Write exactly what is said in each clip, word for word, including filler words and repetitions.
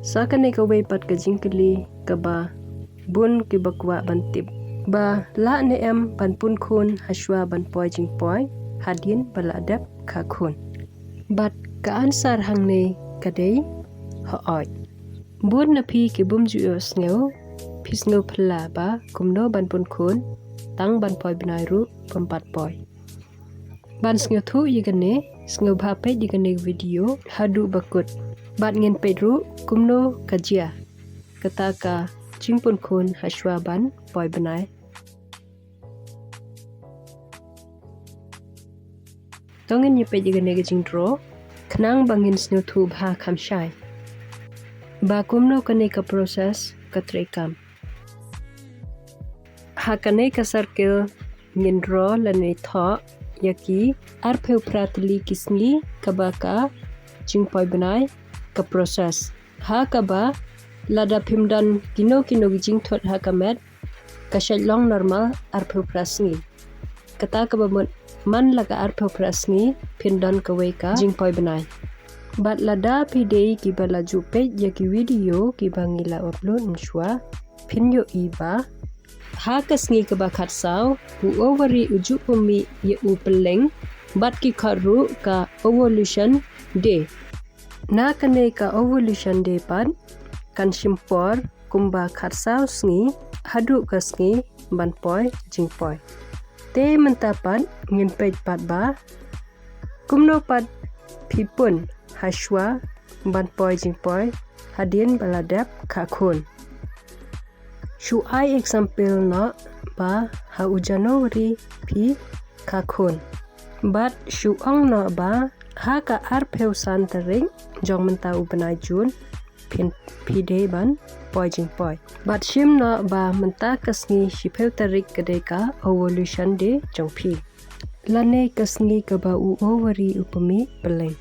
Sa kane kawei pat ka jingkylli kaba bun kiba kwah ban tip, ba lah ne em ban pun khun hashwa ban poi jingpoi hadien ba la dep kha khun? Bad ka answer hangne ka dei hooid. Bun na phi ki bym ju ïohsngew, phi sngew phylla ba kumno ban pun khun, tang ban poi bnai ruh bym pat poi. Ban sngewthuh ïa kane, sngewbha peit ïa kane ka video haduh ba kut. Bad ngin peit ruh kumno ka jia kata ka jingpun khun hashwa ban poi bnai. To ngin ïa peit ïa kane ka jingdraw khnang ba ngin sngewthuh bha kham shai ba kumno kane ka process ka treikam. Ha kane ka circle ngin draw lane thoh ïa ki arphew phra tylli ki sngi kaba ka jingpoi bnai ka process. Ha kaba lada phim don kino kino ki jingthut ha ka met, ka shait long normal arphew phra sngi. Kata kaba mut man la ka arphew phra sngi phin don kawei ka jingpoi bnai. Bad lada phi dei kiba la ju peit ïa ki video kiba ngi la upload mynshuwa, phin ïohi ba ha ka sngi kaba khatsaw u ovary u ju pynmih ïa u pylleng bad ki khot ruh ka ovulation day. Na kane ka ovulation day pat kan shim por kumba khatsaw sngi haduh ka sngi ban poi jingpoi. Te mynta pat ngin peit pat ba kumno pat phi pun hashwa ban poi jingpoi hadien ba la dep kha khun. Shu ai example noh ba ha u January phi kha khun. Bad shu ong noh ba ha ka arphew san tarik jong mynta u bnai June phin, phi dei ban poi jingpoi. Bad shim noh ba mynta ka sngi shiphew tarik ka dei ka ovulation day jong phi, lane ka sngi kaba u ovary u pynmih pylleng.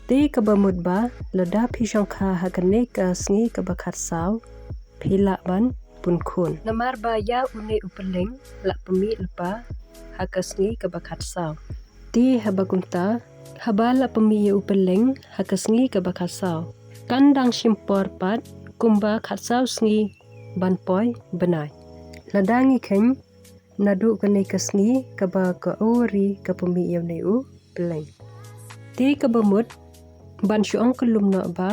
Te kaba mut ba lada phi shongkha ha kane ka sngi kaba khatsaw, phi lah ban pun khun. Namar ba ïa une u pylleng la pynmih lypa ha ka sngi kaba khatsaw. Te haba kumta, haba la pynmih ïa u pylleng ha ka sngi kaba khatsaw, kan dang shim por pat kumba khatsaw sngi ban poi bnai. Lada ngi kheiñ naduh kane ka sngi kaba ka ovary ka pynmih ïa une u pylleng. Te kaba mut ban shu ong kyllum noh ba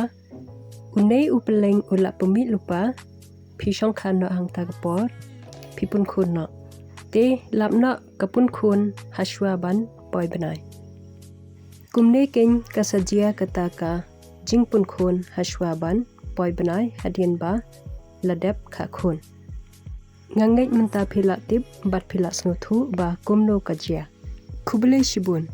une u pylleng u la pynmih lypa, phi shongkha noh hangta ka por, phi pun khun noh. Te lap noh ka pun khun hashwa ban poi bnai. Kumne keiñ ka sa jia kata ka jingpun khun hashwa ban poi bnai hadien ba la dep kha khun. Nga ngeit mynta phi la tip bad phi la sngewthuh ba kumno ka jia. Khublei shibun.